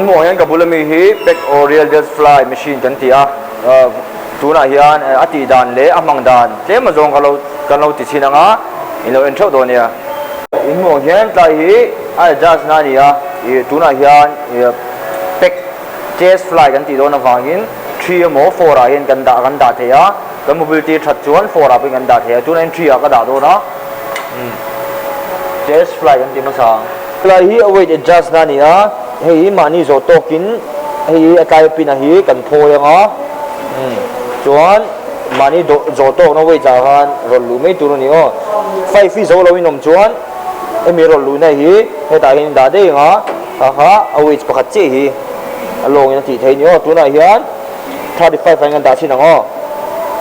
In hmuh ang hian ka bul ami hi Pack or Real Death Fly machine kan ti a, tunah hian a tih dan leh a hmang dan tlem azawng ka lo kan lo ti chhin ang a, in lo en theuh dawn nia. In hmuh ang hian tlai hi a adjust na a ni a, ih tunah hian ih pack chest fly kan tih dawn avangin three emaw four ah hian kan dah kan dah thei a, kan mobility that chuan four ah pawhin kan dah thei a, tunah hian three ah ka dah dawn a, umm chest fly kan ti hmasa ang. Fly hi a weight adjust na a ni a, hei hi mahni zawh tawkin hei hi a tlai pin ah hi kan phawi ang a, umm chuan mahni dawh zawh tawkna weight ah khan rawlh luh mai tur a ni aw. Five hi zo lo in awm chuan hemi rawlh luhna hi hetah hian in dah daih ang a, kha kha a weight pakhat chiah hi a lawngin a tih theih a ni aw. Tunah hian 35 ah hian kan dah chhin ang aw.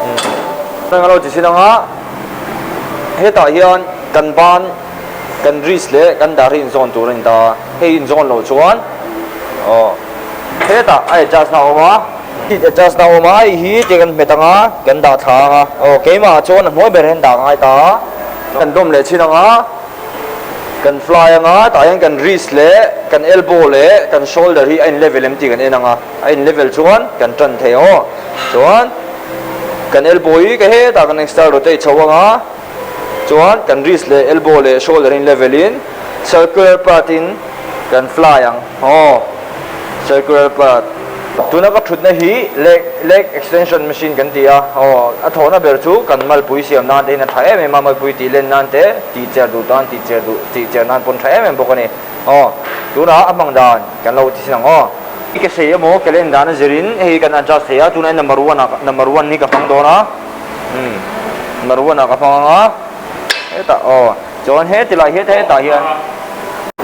Umm kan lo ti chhin ang a, hetah hian kan ban kan wrist leh kan dar hi inzawn tur a ni ta a, hei inzawn loh chuan aw hetah a adjust na a awm a, seat adjust na a awm a, hei hi tia kan hmet ang a, kan dah thla ang a, aw keimah chuan a hnuai ber hian dah ngai ta a, kan dawm leh chhin ang a, kan fly ang a, tah hian kan wrist leh kan elbow leh kan shoulder hi a in level em tih kan en ang a, a in level chuan kan tan thei aw, chuan kan elbow hi ka hetah kan external rotate chho ang a. Chuan kan wrist leh elbow leh shoulder in level in circular path in kan fly ang aw circular path. Tuna ka thutna hi leg leg extension machine kan ti a aw a thawhna ber chu kan malpui siam nan te hian a tha em em a malpui tih len nan te tih cher duh tan tih cher duh tih cher nan pawn tha em em bawk a ni aw tunah a hmang dan kan lo ti sin ang aw. I ke sei emaw ke len dan a zirin hei kan adjust thei a tunah hian number one ah number one hi ka hmang dawn a. Umm number one ah ka hmang ang a hetah aw chuan heti lai hian hetah hian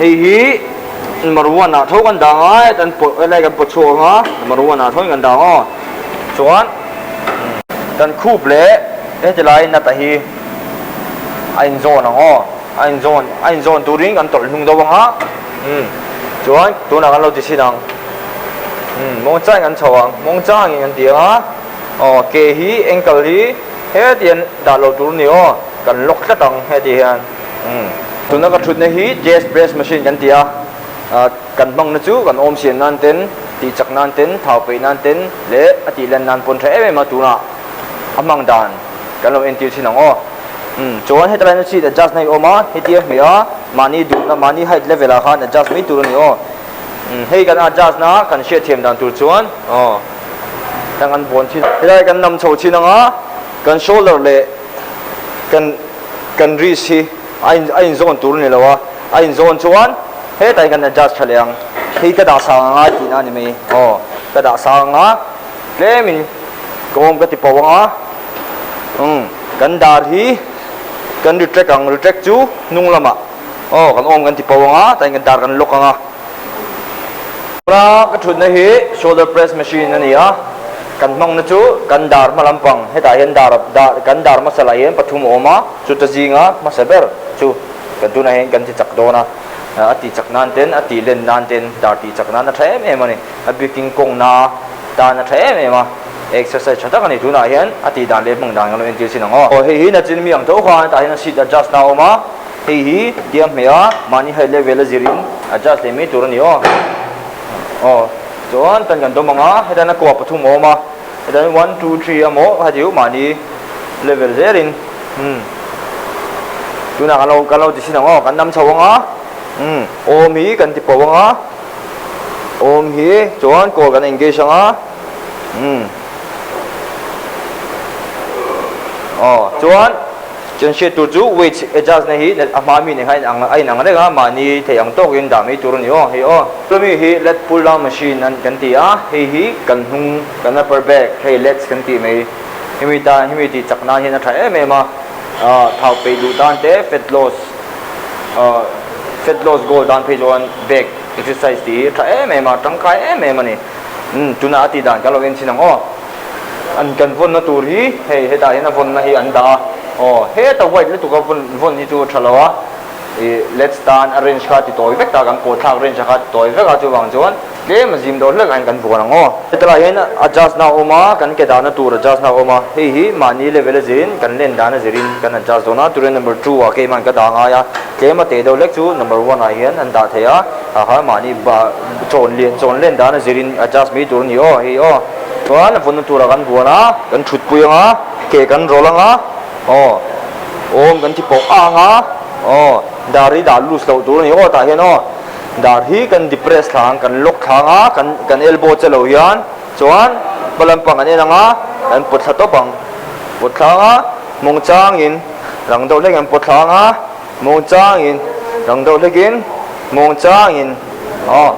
hei hi number one ah tho kan dah ang a heta an pawh helai kan pawt chhuak ang a number one ah tho in kan dah ang aw chuan kan khup leh heti lai nut ah hi a inzawn ang aw a inzawn a inzawn turin kan tawlh hnung deuh ang a umm chuan tunah kan lo ti chhin ang umm muangchangin kan chho ang muangchangin kan ti ang a. Aw ke hi ankle hi hetiang dah lo tur ni aw kan lock tlat ang heti hian umm tuna ka thutna hi chest press machine kan ti a ah kan hmangna chu kan awm siam nan ten tih chak nan ten thau peih nan ten leh a tih lan nan pawn tha em em a tunah a hmang dan kan lo entir thin ang aw umm chuan heta laina seat adjust na hi a awm a hetia hmeh a mahni duhna mahni height level ah khan adjust mai tur a ni aw. Hei kan adjust na kan hriatthiam dan tur chuan aw kan an vawn thin helai kan nam chho thin anga kan shoulder leh kan kan wrist hi a in a inzawn tur a ni lo a a inzawn chuan hetah hian kan adjust tha leh ang hei ka dah sang anga tihna a ni mai aw ka dah sang anga tlemin ka awm ka ti pau anga umm kan dar hi kan retract ang retract chu hnung lamah. Aw kan awm kan ti pau ang a, tain kan dar kan lock ang a. Tuna ka thutna hi shoulder press machine a ni a, kan hmangna chu kan dar hma lampang hetah hian dar dar kan dar hmasa lah hian pathum a awm a, chuta zinga hmasa ber chu kan tunah hian kan ti chak dawn a, a tih chak nan ten a tih len nan ten dar tih chak nan a tha em em a ni, a bikin kawngna tan a tha em em a, exercise tha tak a ni tunah hian a tih dan leh hmang dan kan lo entir chin ang aw. Aw hei hi nachin mi ang tho khan hetah hian a seat adjust na a awm a. Hei hi tia hmeh a, mahni height level a zirin adjust leh mai tur a ni aw. Aw, chuan tan kan dawm ang a, hetan a kua pathum a awm a, hetan one, two, three emaw heti u mahni level zelin umm tunah kan lo kan lo ti chhin ang aw, kan nam chho ang a, umm awm hi kan ti pau ang a, awm hi chuan kawl kan engage ang a, umm aw chuan. Chuan hriat tur chu weight adjust na hi a hma mi nen khan a inang reng a, mahni theih ang tawkin dah mai tur a ni aw, hei aw. Chumi hi lat pull down machine an kan ti a, hei hi kan hnung kan upper back hei lats kan tih mai hemi tan hemi tih chak nan hian a tha em em a, thau peih duh tan te fat loss fat loss goal tan phei chuan back exercise tih hi a tha em em a, tangkai em em a ni. Umm tunah a tih dan kan lo en chhin ang aw. An kan vawnna tur hi hei hetah hian a vawnna hi an dah a, aw heta white lutuk a vawn vawn hi chu a tha lo a, ih let's tan a range kha a ti tawi vek ta, kan pawh thlak range a kha a ti tawi vek a chuvang chuan Tlem a zim deuh hlek ah hian kan vuan ang aw. Hetlai hian adjust na a awm a, kan ke dahna tur adjust na a awm a, hei hi mahni level a zirin kan len dan a zirin kan adjust dawn a, turin number two ah keimah ka dah ngai a, tlem a teh deuh hlek chu number one ah hian an dah thei a, ah khan mahni chawn lian chawn len dan a zirin adjust mai tur a ni aw hei aw. Chuan a vawnna turah kan vuan a, kan thutpui ang a, ke kan rawlh ang a, aw awm kan ti pawh ang a, aw dar hi dah loose loh tur a ni aw tah hian aw. Dar hi kan depress thla ang, kan lock thla ang a, kan kan elbow che lo hian chuan hma lampang kan en ang a, kan pawt thla tawp ang. Pawt thla ang a, mawng changin rang deuh hlekin an pawt thla ang a, mawng changin rang deuh hlekin mawng changin aw.